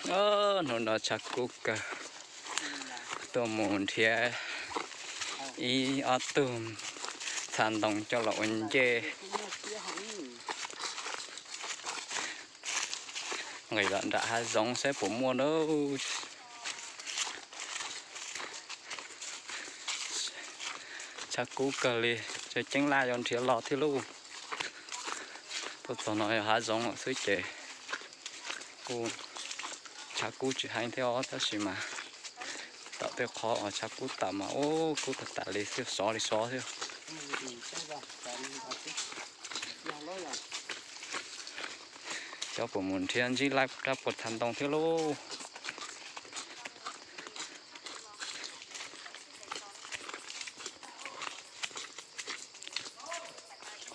Hnub no tshav kub kawg, tuaj mus nrhiav ib ob tug txha ntoo coj los ua ncej. Nqis los nram hav zoov saib puas muaj lauj. Tshav kub kawg li, tseem ceeb laj yuav nrhiav los thiab lauj. Tuaj txog no yog hav zoov lawm xwb ces kuj tshav kub tsis heev thiab os, tab sis mas tom tej qhov uas tshav kub tas mas ub kub tag tas li xwb, sov li sov xwb. Xyov puas mus nrhiav ntsib laj rab puas txha ntoo thiab lauj.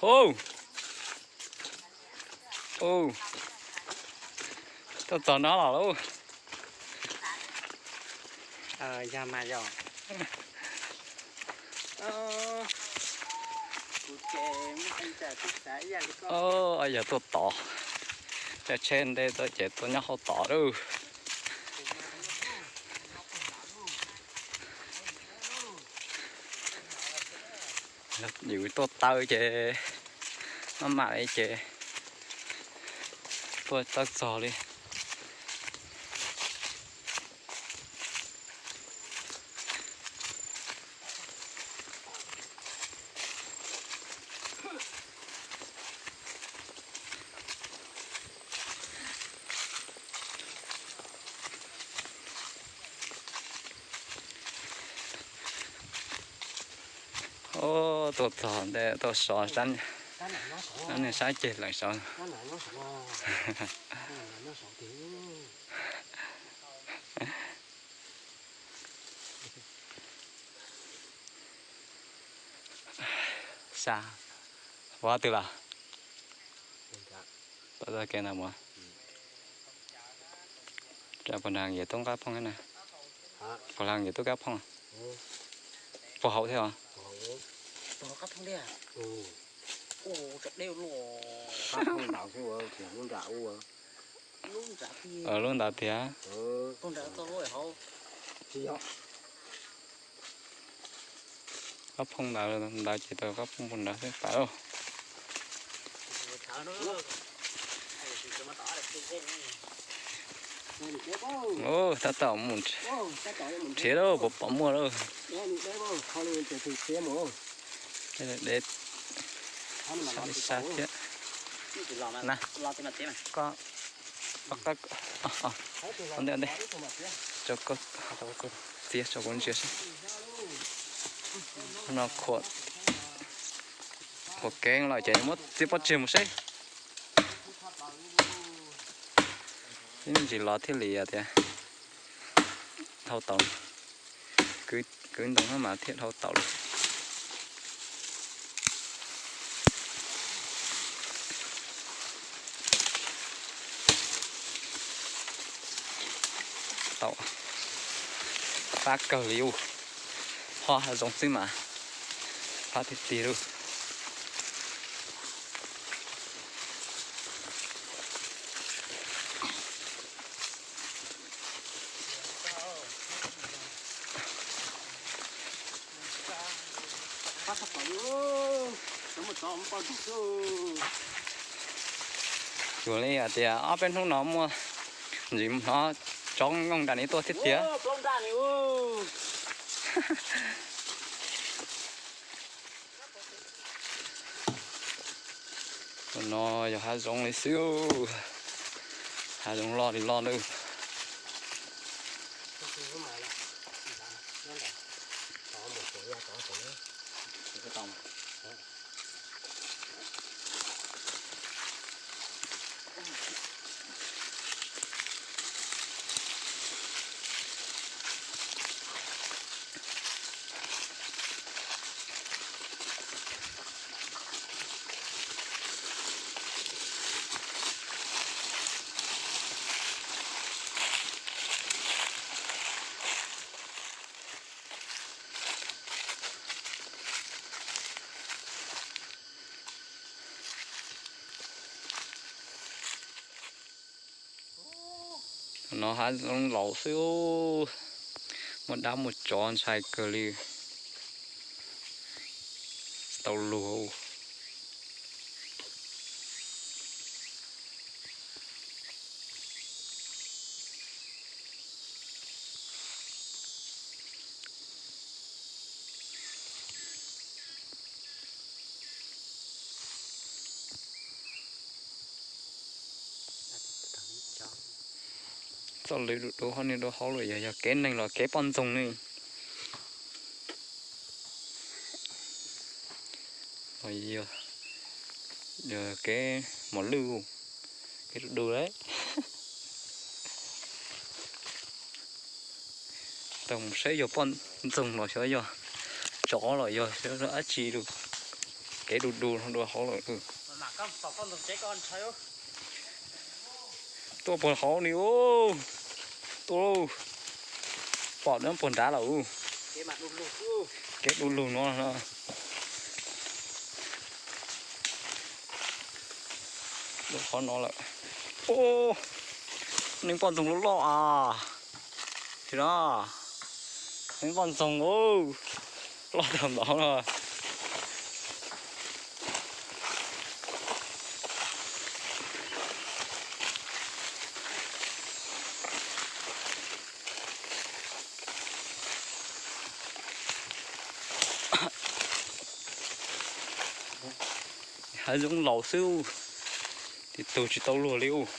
Hu, hu, tuaj txog no los lauj. Yog mas yog. Yog tuaj tod, caij tsheb nte tuaj ces tuaj nyob hauv tod lauj. Yus tuaj taw ces maj mam li ces tuaj taw txog li. Ub, tuaj txog ntej tuaj sov sab, niag sab ceg lawm sov. Xav, ua twg los? Tom txoj kev ntawd mus. Puas nrag yawg tub Kab Phooj na? Puas nrag yawg tub Kab Phooj? Puas haum thiab os? Lub ntawd tiag. Kab Phooj ntawd, ntawd ces tau Kab Phooj puag nrad xwb pais lauj. Ub, tab tom mus nrhiav lauj, puas pom muaj lauj. Deb, sab li sab thiab. Na, koj, koj, ua ntej, ua ntej, tso koj txiav tso kuv ntsia seb. No khuam, khuam kev los ces muab txiav pob tseg mus seb. Ib ntsis los thiaj li tias dhau tau. Kwv ntoo mas thiaj dhau tau li. Tau, fab kawg li ub. Ho hav zoov xwb mas fab tiag tiag lauj. Yus li hais tias ob peb hnub no muaj ntsis hnov tsov nkooj nram ni tuaj thiab tiag. No yog hav zoov li xwb, hav zoov loj li loj nawb. No hav zoov laus xwb, muaj dab muaj tsov ntshai kawg li. Tsis tau luag. Txoj lwm du du hauv ni du hauv lawm, yog yog kev neeg los kev poj ntxoog ne. Yog, yog kev mos lwj, kev du du lawm. Tau mus saib yog poj ntxoog los xyov yog tsov los yog xyov dab tsi lawm. Kev du du no dua hauv lawm. Tuaj puag hauv ni ub. Tuaj lauj. Pom dab puag nrad lawm ub. Kev du lug no. Dua qhov no lawm. Ub, neeg poj ntxoog loj loj as. Tsis no, neeg poj ntxoog ub, loj tag npaum no. Hav zoov laus xwb, tus tug tsis tau luag li ub.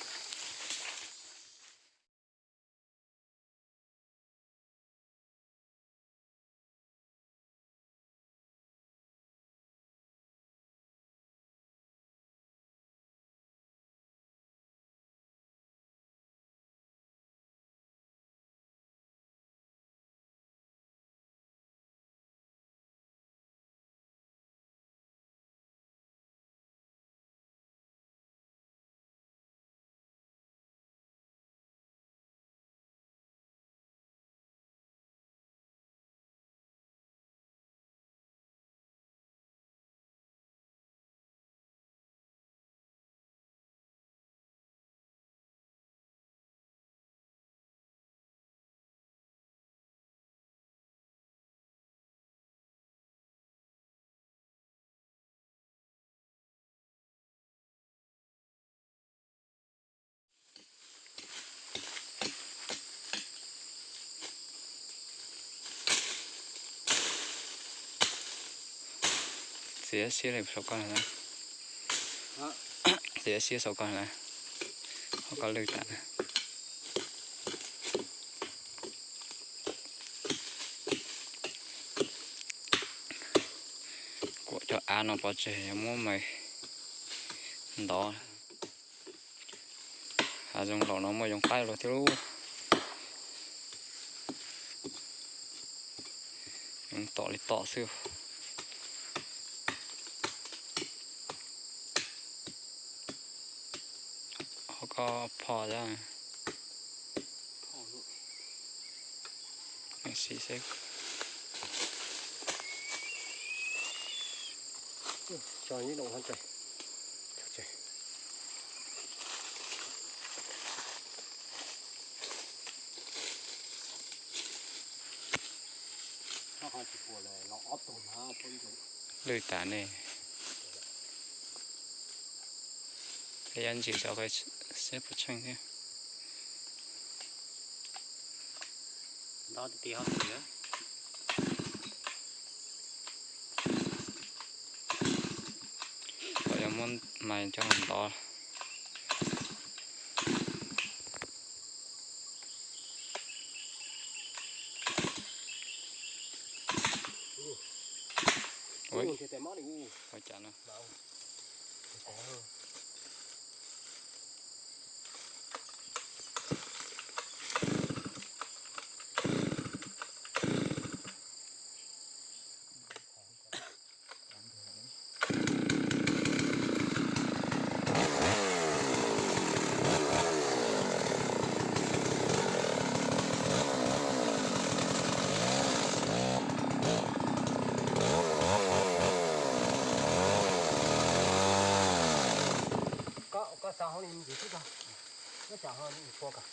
Txiav siab li saum koj na. Txiav siab saum koj na. Ho koj lwj tas. Kuam cov av no pov tseg muab mas ntov. Hav zoov laus no muaj yoov qaib luaj thiab lub. Yoov tom li tom xwb. Ho koj phom thiab. Xib xeb. Lwj tas ne. Peb yuav ntsis xav seb puas tsheej thiab. Nto ti ti ho ntxiv. Kom yuav muab mais coj los ntov. Ua cas no? Koj xav hauv li ntsis xwb tso, nyob tsam ho pua kom.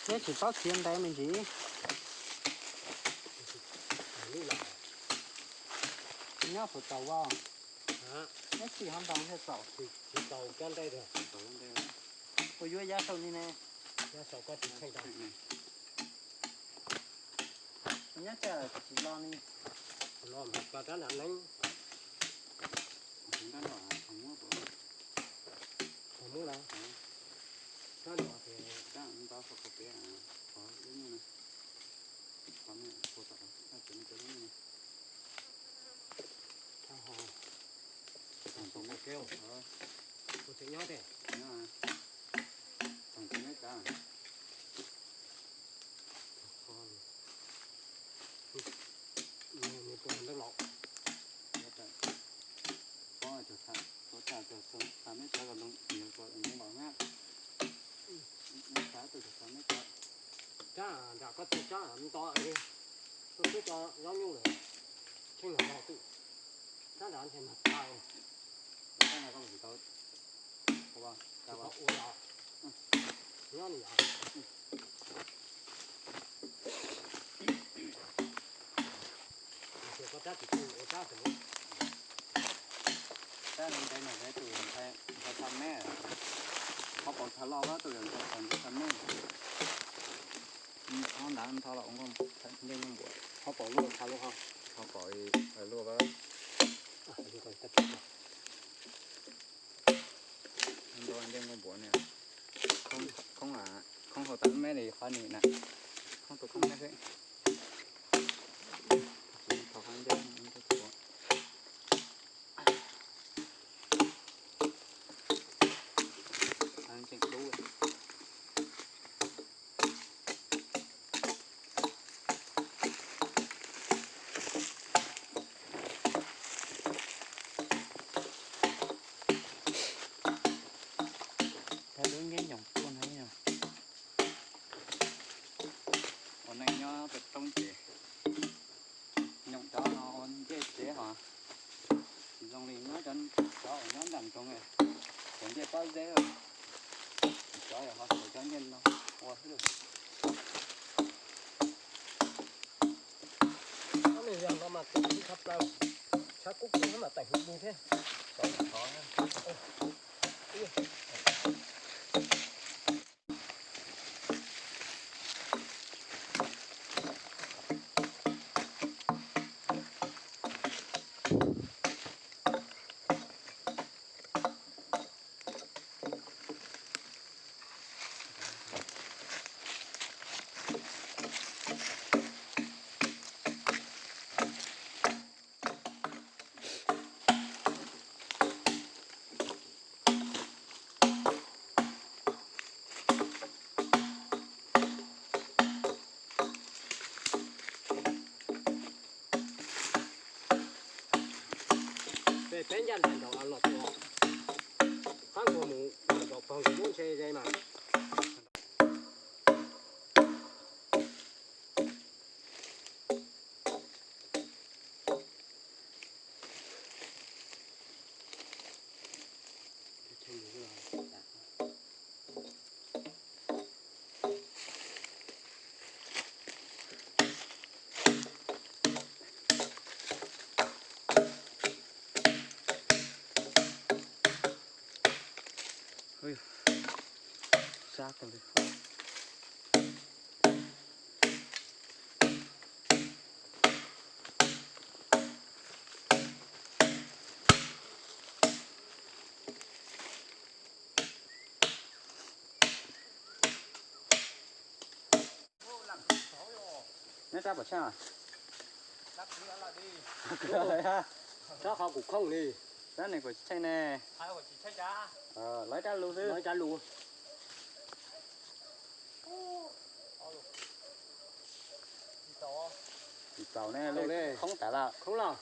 Neb tsis txhob txiav ntev me ntsis. Nyob puas tau vau? Neb txim ho ntaus thiaj txaus. Puas yuav yav saum ni ne? Nyob cas tsis lo ni? Rab nram neeb. Thaum muab lawm. Rab nram ces rab nram qhov pem, qhov lub nyuj na. Qhov no, qhov tom, qhov tom lub nyuj na. Rab ho, qhov pem, kuv tseem nyob thiab. Nyob, tseem nyob cas. Nws puas ntawd los? Pov cov tham, pov tham cov tham meb cov los nws kom nws los na. Nws xav tus cov tham meb cov. Rab nram koj tus rab nto li, tus twb cov zaub nyuj lawm, tsheej los nto twj. Rab nram ntshe mas tau. Tab ntawd no tus ntawd ntawd tau me, ho pom thav los tus ntawd ntawd tau me. Ho ntawd ntho los ncej npua, ho pom luaj thav luaj ho, ho pom luaj. Nto ncej npua ne, khoob, khoob hauv tas me li qhov ni na, khoob tus khoob me xwb. Tsis tau qhov ncej. Tseem dub. Thaum lub nkeeb nyoos tuaj no yog ua neej nyob pem roob ces nyoos cov no ua ncej tsev hos, tsis zoo li nyob cov, cov uas nyob nram nroog, cov ncej pob zeb, cov ho xaws cov ncej no ua xwb. Ob neeg yog no mas tus ib tshab plaws, tshab kub kub mas teem hwv li thiab. Peb ncaj nraim nraum los tus, qab nkaus mus nraum pog nkaus muab ntshe ze mas. Sab tau li. Neb sab puas tsheej? Sab qhov kuv khooj li. Sab ne puas tsheej ne? Lawv rab lus xwb. Lawv rab lus. Tsis txaus ne, khoob tas lawm. Khoob los?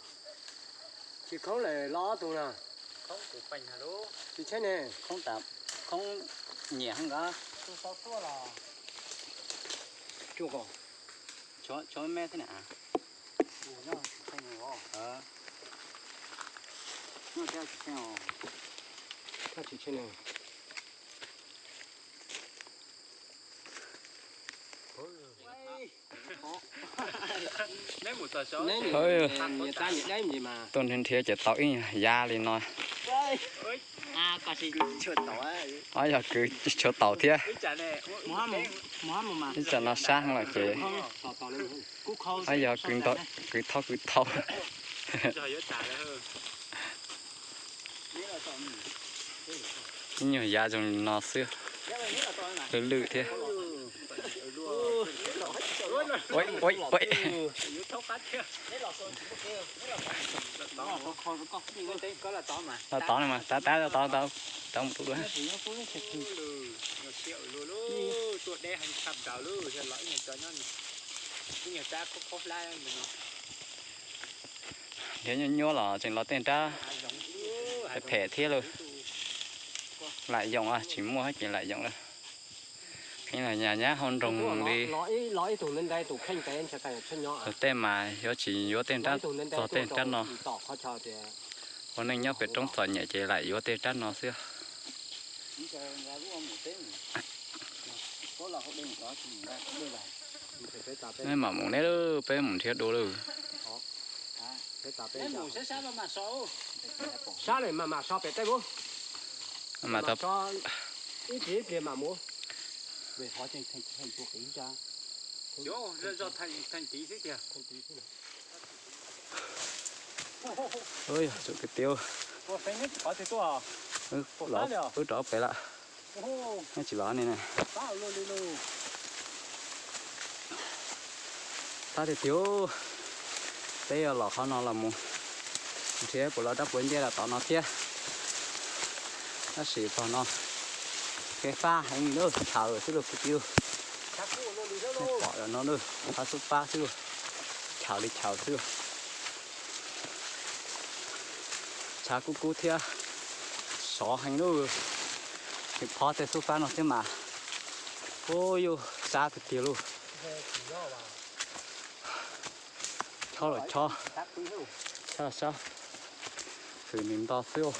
Tsis khoob lawm los ob tug na. Tsis tsheej ne. Khoob tas, khoob nyiam heev nkaus. Tsuag ko. Tshuav me thiab na. Tsis tsheej ne. Tuaj nrhiav nrhiav ces tau ib yav li no. Ob yog kwv tshuav taum thiab. Ib tsam no sab heev lawm ces ob yog kwv thauj kwv thauj. Ib nyuag yav zoo li no xwb, lwj lwj thiab. Los tod no mas, tab tab los tod, tod mus dua. Nrhiav nyuaj nyuaj los tseem los tej nrab phem thiab lawm. Lam yoom, tsis muaj ces lam yoom lawm. Kheev los nyas nyab hauv nroog li. Los tej mas yuav tsis yuav tej nrab txog tej nrab no. Ua neej nyob pem roob txom nyem ces lam yuav tej nrab no xwb. Nej mam mus neb lawm, peb mus nrhiav dua lawm. Sab lawm mas mam so pem teb ub. Mam so ib pliag ib pliag mam mus. Tsum kwv tij, wb rov pem lawm, nej tsis los ne na. Fab tiag tiag, peb yuav los qhov no los mus nrhiav puas los rab puas ncej los tom no thiab. Tab sis tog no kev fab heev li na, chaw xwb lauj kwv tij. Pom no na, fab xub fab xwb lauj, chaw li chaw xwb lauj. Tshav kub kub thiab sov heev lauj. Tseem phob tej xub fab no thiab mas, ub, yuj sab tiag tiag lauj. Chob los chob, sab los sab, xwm nim nto xwb.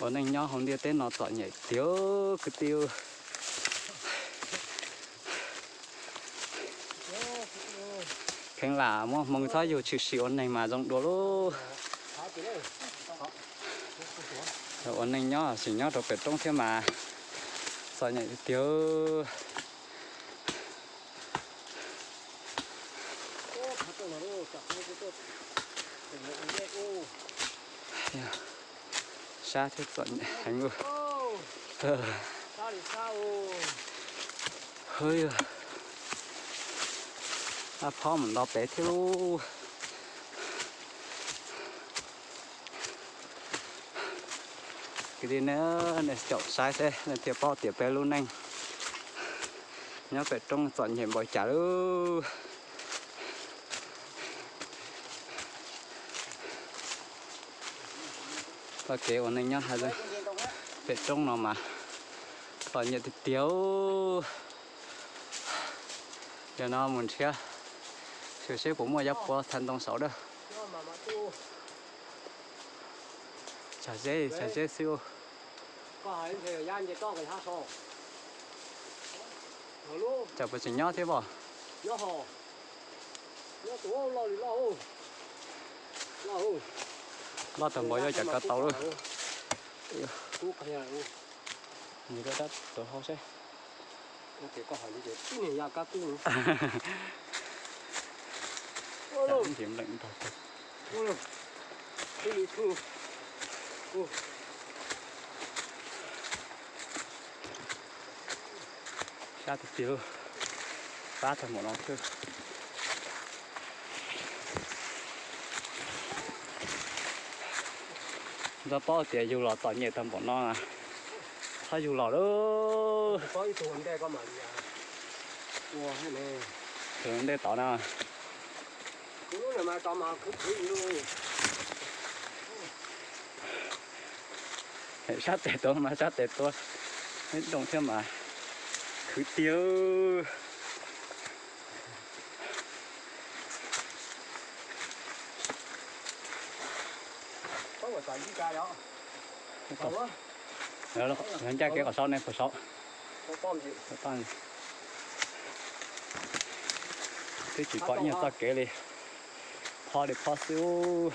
Ua neej nyob hauv ntiaj teb no txom nyem tiag kwv tij. Kheev lam muaj hmoo txhob yug tshwm sim ua neeg mas zoo dua lauj. Ua neej nyob sim nyob rau pem roob thiab mas txom nyem tiag tiag. Sab thiab txom nyem heev lauj. Ab phob mus nto pem thiab lauj. Kwv tij, nej caum saib seb nej thiaj paub tias peb lub neej nyob pem roob txom nyem npaum cas lauj. Txoj kev ua neej nyob hauv pem roob no mas txom nyem tiag tiag. Yog no mus nrhiav, xyuas seb puas muaj yav puav txhais ntoo saud dab. Tsam zeb, tsam zeb xwb. Tsam puas tseem nyob thiab pob? Loj tag npaum yuav cas kav tau lawm. Nws rau rab tau hau seb. Sab tiag tiag, fab tag npaum no thiab. Ntxov paub tias yug los txom nyem tag npaum no, txhob yug los lauj. Tus ntej tod na. Sab tes tuav mas sab tes tuav, ib doog thiab mas khwv tiag. Ncaj kev qhov saud ne, qhov saud. Twb tsis pom ib nyuag txoj kev li, phob li phob xwb.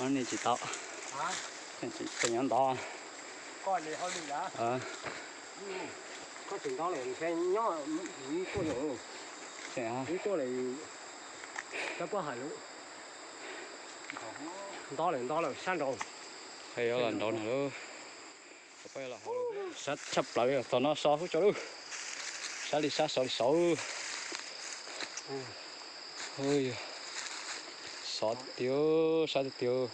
Ni tsis tau, tseem nyob ntov. Ntov lawm, ntov lawm sab nraud. Sab tshaj plaws txog no so hub tso lub. Sab li sab so li saud. Sov tiag, sab tiag tiag.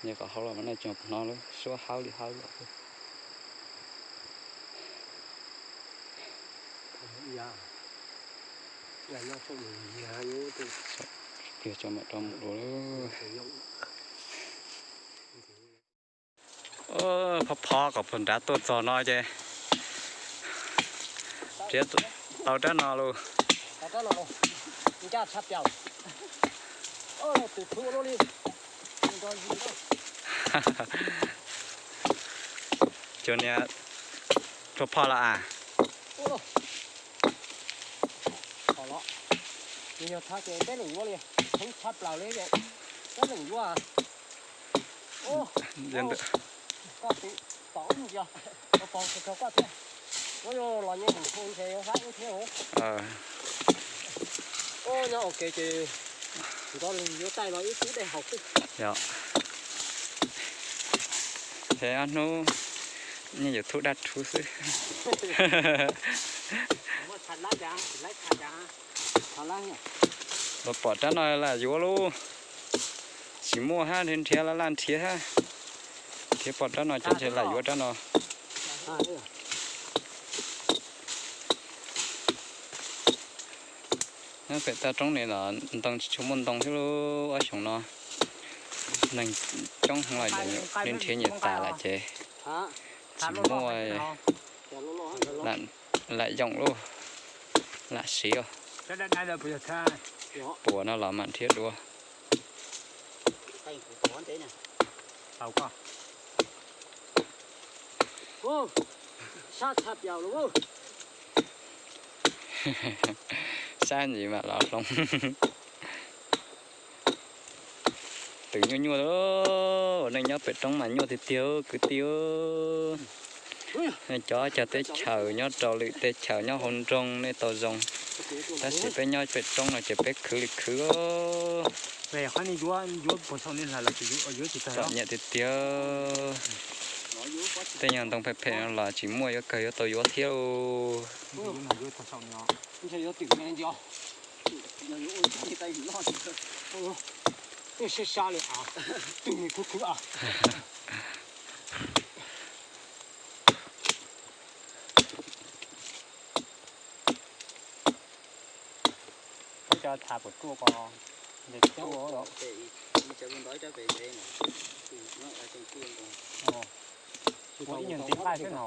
Nyob qhov hauv los mas nej tseem hnov lub suab hawb li hawb lawm. Kiag tso mam rov mus dua. Phob phob kom puag nrad tuaj txog no ces nrhiav tau rab no lauj. Cov niag rua phoj los as. Yog thav ces peb leem yuav li, heev tshaj plaws li, peb leem yuav. Nyob ua ke ces nkawd yuav taij los ib tug dej haus xwb. Yog, ces ob hnub nej YouTube dab rhuv xwb. Los pom rab no lam yuav lauj. Tsis muaj hab nrhiav laj laj nrhiav hab. Nrhiav pom rab no ces ntshe lam yuav rab no. Nyob pem toj roob ni los ntoo tsis tshua muaj ntoo thiab lauj. Ob xyoos no neeg coob heev los nrhiav nyias tas lawm ces tsis muaj, lam yoom lauj, lam siv. Puas no los mam nrhiav dua. Sab ntsis mam los hloov. Twm nyuaj nyuaj, neeg nyob pem roob mas nyuaj tiag tiag kwv tij. Cov cag teb chaws nyob rau lwm teb chaws nyob hauv nroog nej tau zoo, tab sis peb nyob pem roob no ces peb khwv li khwv. Txom nyem tiag tiag. Tej nyuag ntoo phem phem no los tsis muaj yuav kawg yuav tau yuav thiab. Peb cov thav puas ruaj ko, ntes ruaj. Ua ib nyuag ntiv nqaij xwb no.